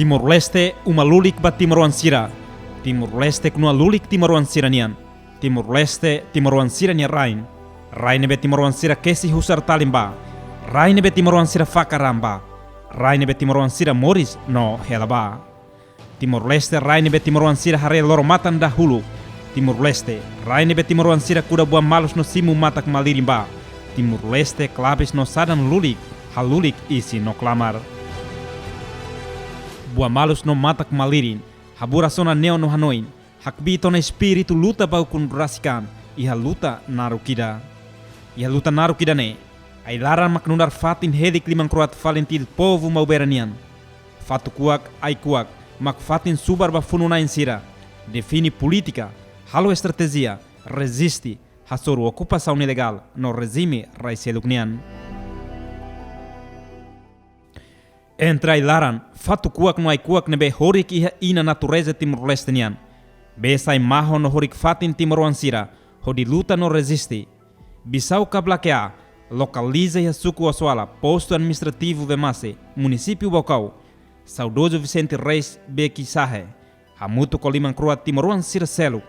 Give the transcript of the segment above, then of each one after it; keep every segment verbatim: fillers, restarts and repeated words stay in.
Timor-Leste uma lulik ba timoroan sira. Timor-Leste knua lulik timoroan sira-nian. Timor-Leste timoroan sira-nia rain. Rai ne'ebé timoroan sira kesi husar talin ba. Rai ne'ebé timoroan sira fakar an ba. Rai ne'ebé timoroan sira moris no hela ba. Timor-Leste rai ne'ebé timoroan sira haree loro-matan dahuluk. Timor-Leste rai ne'ebé timoroan sira kuda buah malus no simu matak-malirin ba. Timor-Leste klabes no sadan lulik, halulik isin no klamar. Buah malus no matak-malirin, haburas ona neon no hanoin, hakbiit ona espíritu luta ba ukun rasik an iha luta naruk ida. Iha luta naruk ida-ne'e, ai-laran mak nu'udar fatin helik liman-kro'at FALINTIL povu Maubere nian. Fatuk-kuak, ai-kuak, mak fatin subar ba funu-na'in sira, define polítika, halo estratéjia, reziste, hasoru okupasaun ilegál no rejime rai-seluk nian. Entre ai-laran, fatuk-kuak no ai-kuak ne'ebé horik iha inan natureza Timor-Leste nian, bee sai mahon no horik fatin timoroan sira hodi luta no reziste. Bisau Kablak A lokaliza iha suku Osoala, postu administrativu Vemase, munisípiu Baucau, saudozu Vicente Reis Beki Sahe, hamutuk ho liman-kro'at timoroan sira seluk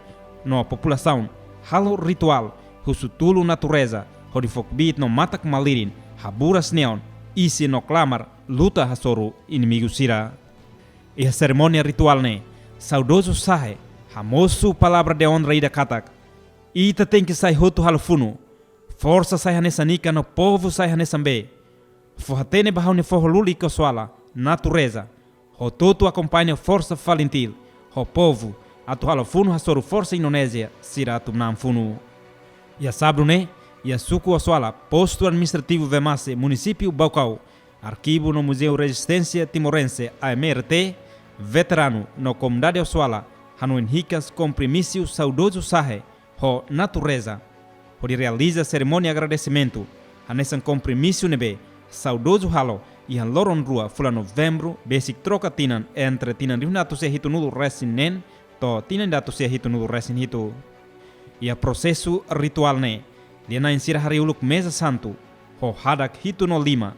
no populasaun, halo rituál husu tulun natureza hodi fó kbiit no matak-malirin, haburas neon, isin no klamar, luta hasoru inimigu sira. Iha serimónia rituál ne'e, saudozu Sahe hamosu palavra de onra ida katak: Ita tenke sai hotu halo funu. Forsa sai hanesan ika no povu sai hanesan bee. Fó-hatene ba ha'u-nia foho lulik Osoala, natureza. Hotu-hotu akompaña forsa FALINTIL ho povu atu halo funu hasoru forsa Indonézia sira atu manán funu. Iha sábadu ne'e, iha suku Osoala, postu administrativu Vemase, munisípiu Baucau, Arkivu no Muzeu Rezisténsia Timorense, A M R T, veteranu no komunidade Osoala hanoin hikas kompromisu saudozu Sahe ho natureza, hodi realiza serimónia agradesimentu hanesan kompromisu ne'ebé saudozu halo iha loron rua fulan Novembru besik troka tinan, entre tinan rihun atus sia hitunulu resin neen to'o tinan ida atus sia hitunulu resin hitu. Iha prosesu rituál ne'e, lia-na'in sira harii uluk meza santu ho hadak hitu no lima.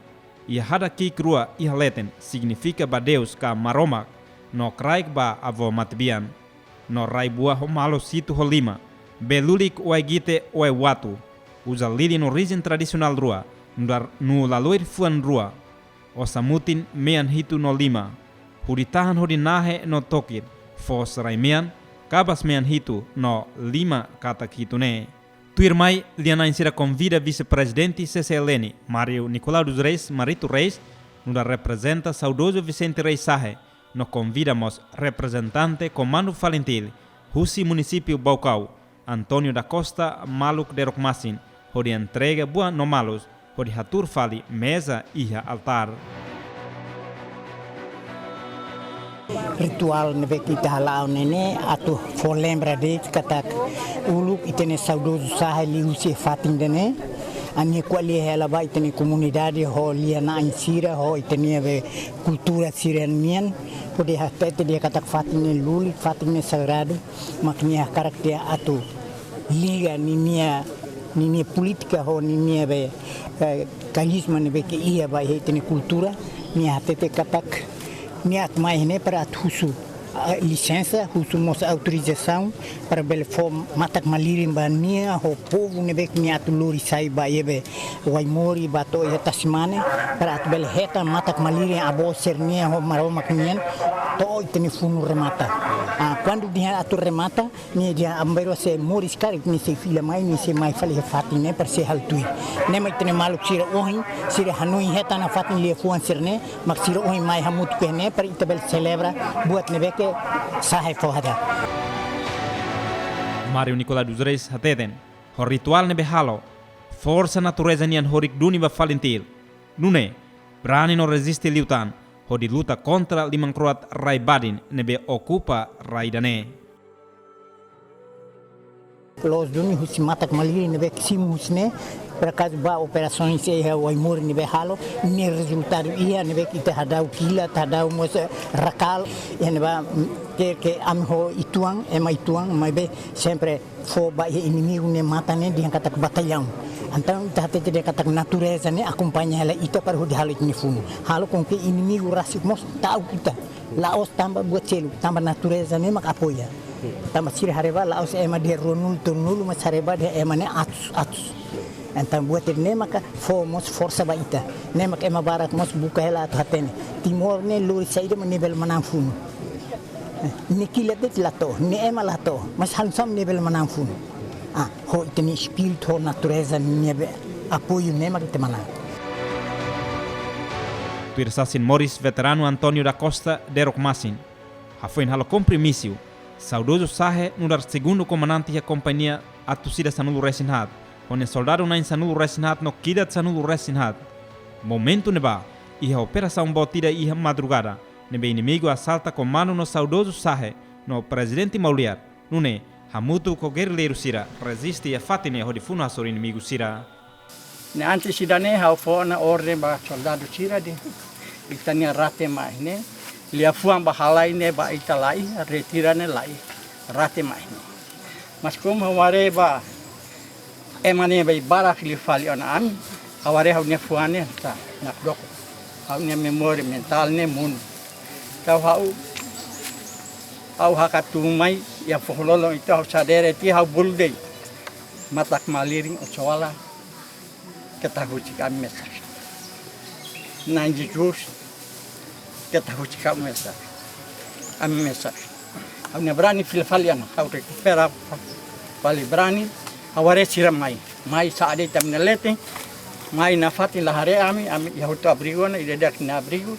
Iha hadak ki'ik rua iha leten signifika ba Deus ka Maromak, no kraik ba avó matebian. No rai-buah ho malus hitu ho lima, bee lulik Oe-Gite, Oe-Watu, uza lilin no rijin tradisionál rua, nu'udar nuu laloir fuan rua, osan-mutin mean hitu no lima, hudi-tahan hodi nahe no tokir, foos rai-mean, kabas mean hitu no lima katak hitu ne'e. Tuirmai, lia-na'in sira konvida Vise-Prezidente C C L N, Mário Nicolau dos Reis Marito Reis, nu'udar reprezenta saudozu Vicente Reis Sahe, no konvida mós reprezentante Komandu FALINTIL husi munisípiu Baucau, António da Costa Maluk Derokmasin, hodi entrega buah no malus, hodi hatuur fali meza iha altár. Rituál ne'ebé ke ita hala'o ne'e ne'e atu fó lembra de'it katak uluk ita-nia saudozu Sahe liuhusi fatin ida-ne'e, ami ko'alia hela ba ita-nia komunidade ho lia-na'in sira ho ita-nia be kultura sira-nian, hodi hatete dehan katak fatin ne'e lulik, fatin ne'e sagradu, mak nia hakarak dehan atu liga ninia, ninia polítika ho ninia be, eh, karisma ne'ebé ke iha ba iha ita-nia kultura, nia hatete katak nia atu mai ne'e para atu husu, ah, lisensa, husu mós autorizasaun para bele fó matak-malirin ba nia ho povu ne'ebé ke nia atu lori sai ba iha be Waimori ba to'o iha Tasimane, para atu bele hetan matak-malirin avó sira-nian ho Maromak nian, to'o ita-nia funu remata. Ah, kuandu dehan atu remata, nia dehan ami bainrua sei moris karik, nia sei fila mai, nia sei mai fali iha fatin ne'e para sei halo tuir. Ne'e mak ita-nia maluk sira ohin, sira hanoin hetan nafatin liafuan sira-ne'e, mak sira ohin mai hamutuk iha ne'e para ita bele selebra buat ne'ebé ke Sahe fó hadeer. Mário Nicolau dos Reis hateten, ho rituál ne'ebé halo, forsa natureza nian horik duni ba FALINTIL. Nune'e, brani no reziste liután, hodi luta kontra liman-kro'at rai-badin ne'ebé okupa rai ida-ne'e. Loos duni husi matak-malirin ne'ebé ke simu husi ne'e, por acaso ba operasaun sira iha Waimori ne'ebé halo, nia rezultadu iha ne'ebé ke ita hadau kilat, hadau mós, eh, rakal, iha ne'ebá, mm, ke, ke ami ho uitoan, ema uitoan, maibé sempre fó ba iha inimigu nia matan ne'e dehan katak batallaun. Entaun ita hatete dehan katak natureza ne'e akompaña hela ita para hodi halo ita-nia funu. Halo com que inimigu rasik mós ta'uk ita. La'ós tanba buat seluk, tanba natureza ne'e mak apoia. Tanba sira haree ba la'ós ema dehan ruanulu tolunulu, mas haree ba dehan ema ne'e atus, atus. Entaun buat ne'e maka fó mós forsa ba ita. Ne'e mak ema barak mós buka hela atu hatene. Timor ne'e lori saida mak ne'e bele manán funu. Ne'e kilat de'it la to'o, ne'e ema la to'o, mas hanesan ne'e bele manán funu. Ah, ho ita-nia espíritu, ho natureza ne'ebé apoiu ne'e mak ita manán. Tuir sasin moris veteranu António da Costa Derokmasin, hafoin halo kompromisu, saudozu Sahe nu'udar segundu komandante iha kompañia atus ida sanulu-resin-haat, ho nia soldadu na'in sanulu-resin-haat no kilat sanulu-resin-haat. Momentu ne'ebá, iha operasaun boot ida iha madrugada, ne'ebé inimigu asalta komandu no saudozu Sahe no Prezidente Mauliar, nune'e hamutuk ho gerrilleiru sira reziste iha fatin ne'e hodi funu hasoru inimigu sira. Ne'e antes ida-ne'e ha'u fó ona orden ba soldadu sira dehan ita-nia rate mai ne'e, liafuan ba halai ne'e ba ita laiha, retira ne'e laiha, rate mai ne'e. Mas komu ha'u haree ba ema ne'ebé barak liu fali ona ami, ha'u haree ha'u-nia fuan ne'e ta nakdoko. Ha'u-nia memória mentál ne'e monu. Entaun ha'u, ha'u hakat tun mai iha foho lolon ita, ha'u sadere tiha, ha'u bolu de'it. Matak-malirin, Oxoala, keta husik ami mesak. Na'i Jesus, keta husik ami mesak. Ami mesak. Ha'u-nia brani fila fali ona, ha'u rekupera fali brani, ha'u haree sira mai. Mai sa'e de'it ami-nia leten, mai nafatin la haree ami, ami iha hotu abrigu ona, ida-idak nia abrigu.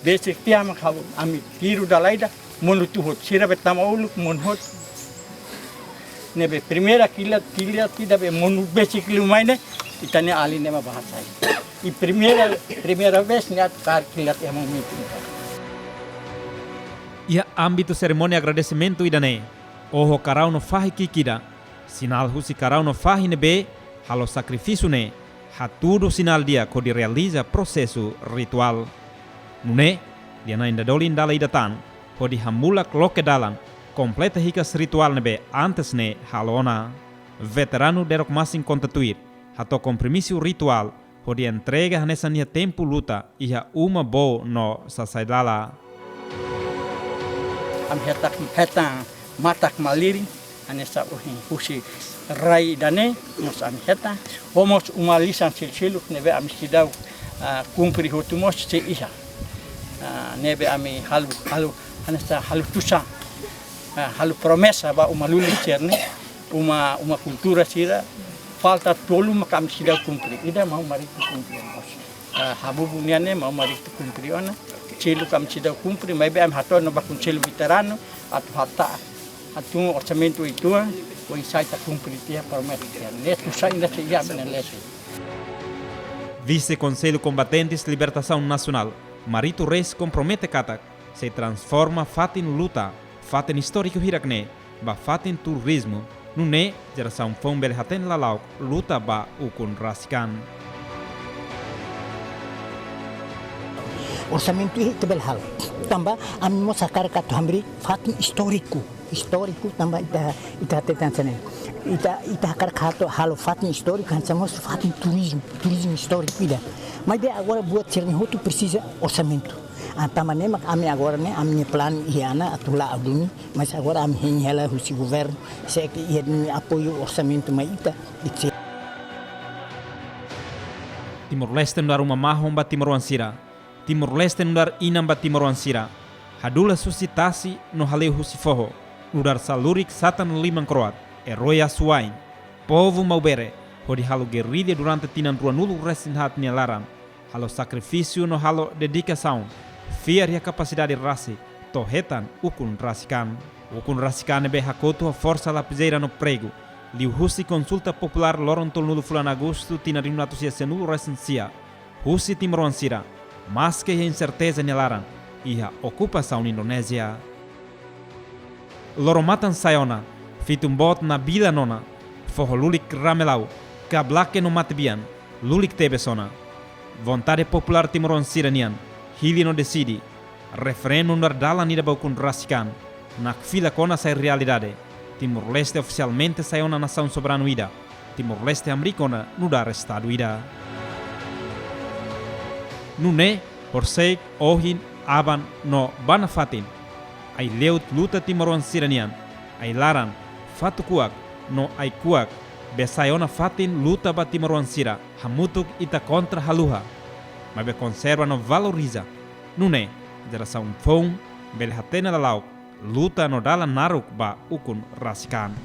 Besik tiha mak ha'u, ami tiru dala ida, monu hotu, sira be tama uluk, monu hotu. Ne'ebé primeira kilat, kilat ida be monu besik liu mai ne'e, ita-nia alin ne'e mak bá hasai. I primeira, primeira vez ne'e atu kaer kilat iha momentu ne'e. Iha ámbitu serimónia agradesimentu ida-ne'e, oho karau no fahi ki'ik ida, sinál husi karau no fahi ne'ebé halo sakrifísiu ne'e, hatudu sinál di'ak hodi realiza prosesu rituál. Nune'e, lia-na'in dadolin dala ida tan, hodi hamulak loke dalan, kompleta hikas rituál ne'ebé antes ne'e halo ona. Veteranu Derokmasin konta tuir, hato'o kompromisu rituál, hodi entrega hanesan iha tempu luta, iha uma boot no sasai lala. Ami hetan, hetan matak-malirin, hanesan ohin husi rai ida-ne'e, mós ami hetan, ho mós uma lisan seluk-seluk ne'ebé ami seidauk, ah, kumpre hotu mós sei iha. Ah, ne'ebé ami halo, halo, hanesan halo tusan, ah, halo promesa ba uma lulik sira-ne'e, uma, uma kultura sira, falta tolu mak ami seidauk kumpre, ida maun maritu kumpre mós. Ah, habubu nian ne'e maun maritu kumpre ona. Seluk ami seidauk kumpre, maibé ami hato'o ona ba Konsellu Veteranu, atu hata'ar. Hatún orsamentu uitoan, oinsá ita kumpre tiha promesa tiha. Ne'e tusan ida sei iha ami-nia leten. Vise Konsellu Kombatentes Libertasaun Nasionál, Marito Reis kompromete katak, sei transforma fatin luta, fatin istóriku hirak-ne'e, ba fatin turizmu, nune'e jerasaun foun bele hatene lala'ok luta ba ukun rasik an. Orsamentu ita bele halo. Tanba ami mós hakarak atu hamriik fatin istóriku. Istóriku tanba ita, ita hatete hanesan ne'e. Ita, ita hakarak atu halo fatin istóriku, hanesan mós fatin turizmu, turizmu istóriku ida. Maibé agora buat sira-ne'e hotu presiza orsamentu. Ah, tanba ne'e mak ami agora ne'e, ami-nia planu iha ona atu la'o duni, mas agora ami hein hela husi governu, se ke iha duni apoiu orsamentu mai ita, ita. Timor-Leste nu'udar uma mahon ba timoroan sira. Timor-Leste nu'udar inan ba timoroan sira. Hadulas husi tasi no hale'u husi foho. Nu'udar salurik satan liman kro'at, erói asuwa'in. Povu maubere, hodi halo gerrilla durante tinan ruanulu-resin-haat nia laran. Halo sakrifísiu no halo dedikasaun, fiar iha kapasidade rasik, to'o hetan ukun rasik an. Ukun rasik an ne'ebé hakotu ho forsa lapizeira no pregu, liuhusi konsulta populár loron tolunulu fulan Agostu tinan rihun atus sia sianulu-resin-sia, husi timoroan sira, maske iha inserteza nia laran, iha okupasaun Indonézia. Loro-matan sai ona, fitun boot nabilan ona, foho lulik Ramelau, Kablake no Matebian, lulik tebes ona. Vontade populár timoroan sira-nian, hili no deside, referendu nu'udar dalan ida ba ukun rasik an, nakfilak ona sai realidade, Timor-Leste ofisialmente sai ona nasaun soberanu ida, Timor-Leste Amerikana nu'udar estadu ida. Nune'e, horisehik, ohin, aban no ba nafatin, ai-leut luta timoroan sira-nian, ai-laran, fatuk-kuak no ai-kuak, be sai ona fatin luta ba timoroan sira, hamutuk ita kontra haluha. Maibé konserva no valoriza. Nune'e, jerasaun foun bele hatene lala'ok luta no dalan naruk ba ukun rasik an.